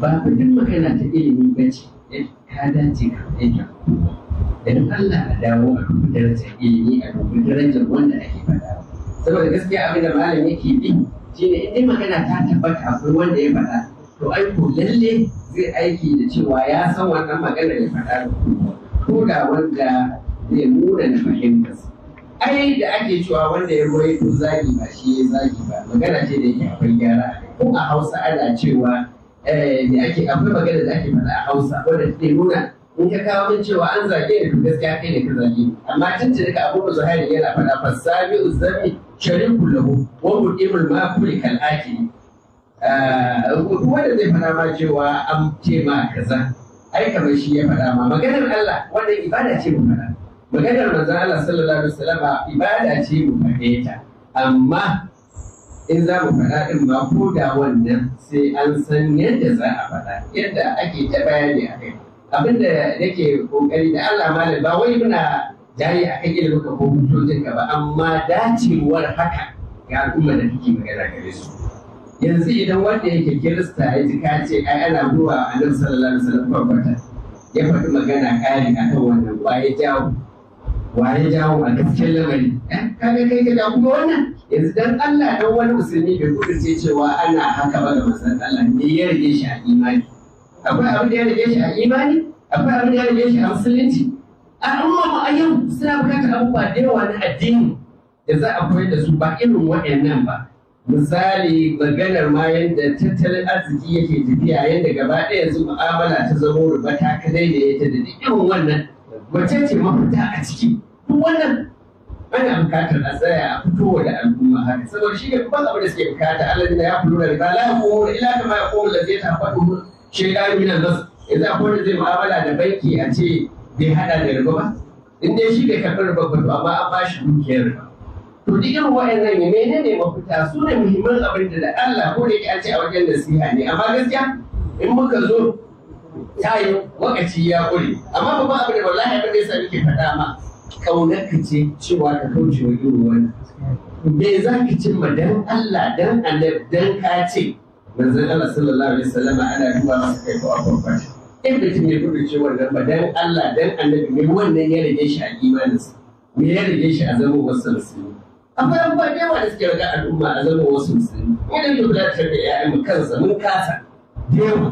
Ba duk magana ta ilimi ba ce ka dace ka faɗe ta. Dan Allah a dawo a dubi darajar ilimi, a dubi darajar wanda ake faɗa. Saboda gaskiya abin da malam yake bi shine in dai magana ta tabbata akwai wanda ya faɗa, to ai ko lalle zai aiki da cewa ya san wannan magana ya faɗa ko da wanda zai nuna na fahimtarsa. Ai da ake cewa wanda ya ruwaito zagi ba shi ya zagi ba, magana ce da yake akwai gyara. Ko a Hausa ana cewa da ake akwai magana da ake faɗa a Hausa wanda take nuna in ka kawo min cewa an zage ni, to gaskiya kai ne ka zage ni. Amma tuntuni ka Abu Zuhairi yana faɗa fasabi uzami sharikul lahu wa mudimul ma'kuli kal akili. Duk wanda zai faɗa ma cewa an ce ma kaza, ai kamar shi ya faɗa ma. Maganar Allah wannan ibada ce mu faɗa, maganar manzon Allah sallallahu alaihi wasallam ibada ce mu faɗe ta, amma in za mu faɗa ɗin ma ko da wannan sai an san yadda za a faɗa, yadda ake ta bayani a kai. Abinda nake kokari da Allah malam, ba wai muna jayi akan ilimin ka ko hujjojin ka ba, amma dacewar haka ga al'umma da kake magana gare su. Yanzu idan wanda yake Kirista ya ji ka ce ai ana zuwa Annabi sallallahu alaihi wasallam kwakwata, ya faɗi magana ƙari akan wannan, waye jawo waye jawo a gaskiyar lamari? Kaga kai ka jawo. Kuma wannan yanzu dan Allah, dan wani musulmi bai kudurce cewa ana haka ba ga manzon Allah, ne ya rage shi a imani? Akwai abin da ya rage shi a imani? Akwai abin da ya rage shi a musulunci? Al'umma mu a yau suna bukatar abubuwa da yawa na addini da za a koyar da su, ba irin waɗannan ba. Misali maganar ma yadda tattalin arziki yake tafiya, yadda gaba ɗaya yanzu mu'amala ta zama riba ta kadai da ita da irin wannan, wace ce mafita a ciki? Duk wannan ana bukatar a tsaya a fitowa da al'umma haka, saboda shi ne babban abin da suke bukata. Allah ya kulu da riba la yaqulu illa kama yaqulu allazi yatahaffahu shaytanu min al-mas. Yanzu akwai wanda zai mu'amala da banki a ce bai hada da riba ba? In dai shi bai karɓi riba ba, to amma an ba shi dukiyar riba. To duk irin wa'annan ne, menene mafita? Su ne muhimman abin da Allah ko da yake an ce a wajen nasiha ne, amma gaskiya in muka zo ta yi wakaci ya ƙure. Amma babban abin da wallahi abin da yasa nake faɗa ma, ƙaunar ka ce cewa ka kauce wa irin wannan. Me za ka cimma dan Allah dan Annabi dan ka ce manzon Allah sallallahu alaihi wasallam ana duba masa kai ko akwai in mutum ya gudu ce wannan ba? Dan Allah dan Annabi, me wannan ya rage shi a imaninsa? Me ya rage shi a zaman wasu musulmi? Akwai abubuwa da yawa da suke raga al'umma a zaman wasu musulmi. Idan yau da tarbiyyar ƴaƴanmu kansa mun kasa da yawa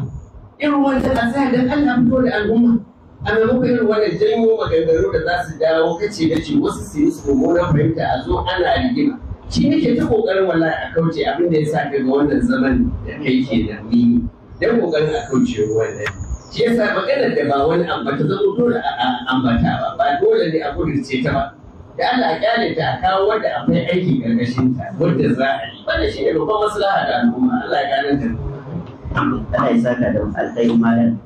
irin wannan. A tsaya dan Allah fito da al'umma a maimakon irin wannan janyo maganganu da za su dawo kace da ce wasu su yi su mummunan fahimta, a zo ana rigima. Shi nake ta kokarin wallahi a kauce. Abin da ya sa ka ga wannan zaman da kai ke da ni dan kokarin a kauce wannan. Shi yasa maganar da ba wani ambata zama dole a ambata ba, ba dole ne a kudurce ta ba. Da Allah a kyale ta, a kawo wanda akwai aiki karkashin ta wanda za a yi. Wannan shi ne babban maslaha da al'umma. Allah ya gane ta. Allah ya saka da alkhairi malam.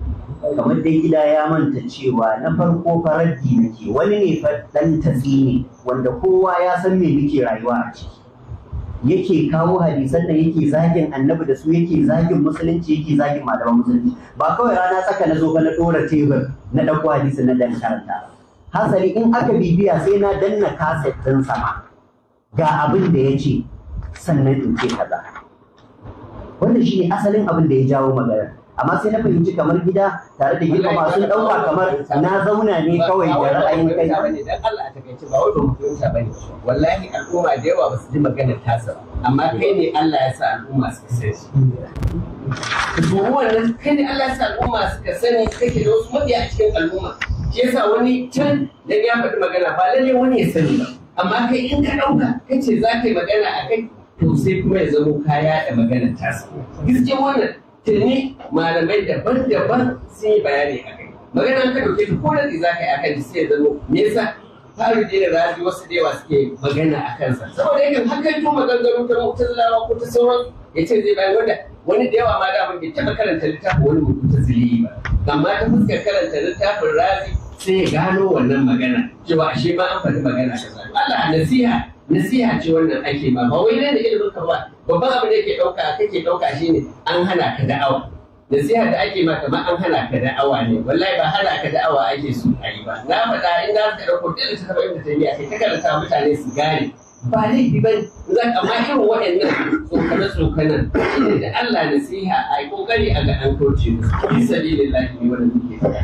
Kamar dai gida ya manta cewa na farko faraddi nake, wani ne fa dan tatsi ne wanda kowa ya san me muke rayuwa a ciki, yake kawo hadisan nan, yake zagin Annabi da su, yake zagin musulunci, yake zagin malaman musulunci. Ba kawai rana tsaka na zo ba na dora tebur na ɗauko hadisin nan dan karanta. Hasali in aka bibiya sai na danna kaset ɗin sama ga abin da ya ce, sannan in ce kaza. Wannan shi ne asalin abin da ya jawo magana. Amma sai na fahimci kamar gida tare da girmama sun ɗauka kamar na zauna ne kawai da ra'ayin kai. Dan Allah a takaice, ba wai ba mu fahimta bane. Wallahi al'umma da yawa ba su ji maganar tasa ba, amma kai ne Allah ya sa al'umma suka sani shi. To wannan kai ne Allah ya sa al'umma suka sani, kake da wasu mabiya a cikin al'umma. Shi yasa wani can dan ya faɗi magana ba lalle wani ya sani ba, amma kai in ka ɗauka kace za ka yi magana a kai, to sai kuma ya zamo ka yaɗa maganar tasa. Gaskiya wannan tuni malamai daban-daban sun yi bayani a kai. Magana ka ɗauke ta ko da za ka yi akan sai ya zamo me yasa faru da razi wasu da yawa suke magana a kansa, saboda yakan hakanto maganganu ta Mu'tazilawa ko ta sauran, ya ce zai bayar, wanda wani da yawa ma da bai taɓa karanta littafin wani Mu'tazili ba, amma ta fuskar karanta littafin Razi sai ya gano wannan magana cewa ashe ma an faɗi magana kaza. Allah nasiha nasiha ce wannan ake ma, ba wai ne da ilimin ka ba. Babban abin da yake ɗauka kake ɗauka shine an hana ka da'awa. Nasiha da ake ma kamar an hana ka da'awa ne. Wallahi ba hana ka da'awa ake so a yi ba. Na faɗa in za ka ɗauko duk littattafan Ibn Taymiyyah kai ta karanta, mutane su gane Ba laifi ba ne amma irin waɗannan tsokane-tsokanen shine da Allah nasiha a yi ƙoƙari a ga an kauce musu fi sabilillahi ne wanda muke faɗa.